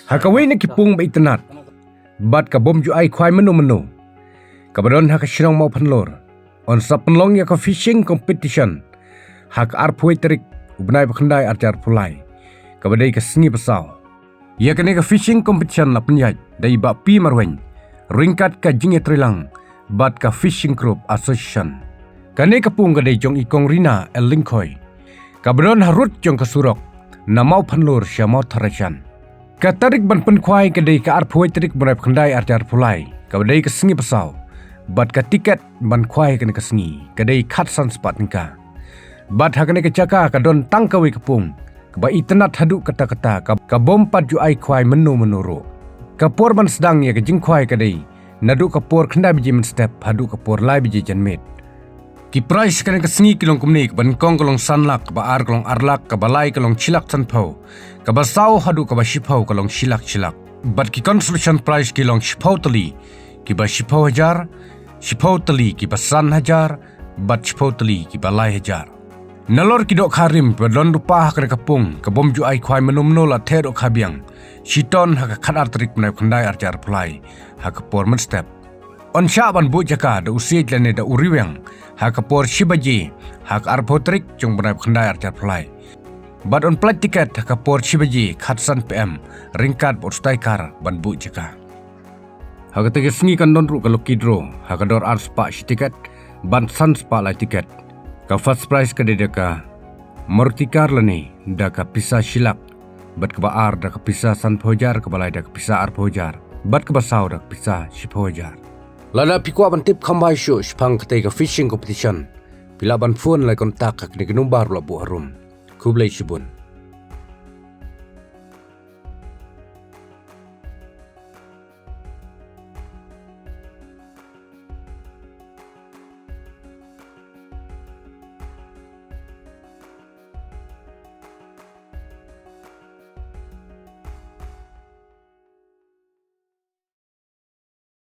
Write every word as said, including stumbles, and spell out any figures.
Ha kawei na ki pung ba itynnad bad ka bym ju ai khwai mynno mynno, kaba don ha ka shnong Mawphanlur, yn sa pynlong ïa ka fishing competition ha ka arphew tarik u bnai ba khyndai arhajar arphew lai, kaba dei ka sngi ba saw. Ïa kane ka fishing competition la pynïaid da i Bah P Marwein ryngkat ka jingïatreilang bad ka Fishing Group Association. Kane ka pung ka dei jong i Kong Rina L Lyngkhoi, kaba don harud jong ka surok na Mawphanlur sha Mawthadraishan. Ka tarik ban pynkhwai ka dei ka arphew tarik bnai ba khyndai arhajar arphew lai, kaba dei ka sngi ba saw. Bad ka tiket ban khwai kane ka sngi ka dei khatsan spah tyngka. Bad ha kane ka jaka ka don tang kawei ka pung kaba itynnad haduh katta katta, ka, ka bym pat ju ai khwai mynno mynno ruh. Ka por ban sdang ïa ka jingkhwai ka dei naduh ka por khyndai baje mynstep haduh ka por lai baje janmiet. Ki prize kane ka sngi ki long kumne: kaba nyngkong ka long san lak, kaba ar ka long ar lak, kaba lai ka long shi lak sanphew, kaba saw haduh kaba shiphew ka long shi lak shi lak. Bad ki consolation prize ki long shiphew tylli kiba shiphew hajar, shiphew tylli kiba san hajar, bad shiphew tylli kiba lai hajar. Nalor ki dohkha rim ba don lypa ha kane ka pung ka bym ju ai khwai mynno mynno la theh dohkha biang shitom ha ka khatar tarik bnai ba khyndai arhajar arphew lai ha ka por mynstep. Yn shah ban buh jaka da u siej lane da u riewïang ha ka por shi baje ha ka arphew tarik jong bnai ba khyndai arhajar arphew lai. Bad yn pynlait tiket ha ka por shi baje khatsan P M ryngkat bad u staiker ban buh jaka. Ha kata ka sngi kan don ruh ka lucky draw ha ka dor ar spah shi tiket bad san spah lai tiket. Ka first prize ka dei da ka Maruti car lane da ka pisa shi lak, bad kaba ar da ka pisa sanphew hajar, kaba lai da ka pisa arphew hajar, bad kaba saw da ka pisa shiphew hajar. Lada phi kwah ban tip kham bha shuh shaphang kata ka fishing competition, phi lah ban phone lane contact ha kane ka number ba la buh harum. Khublei shibun.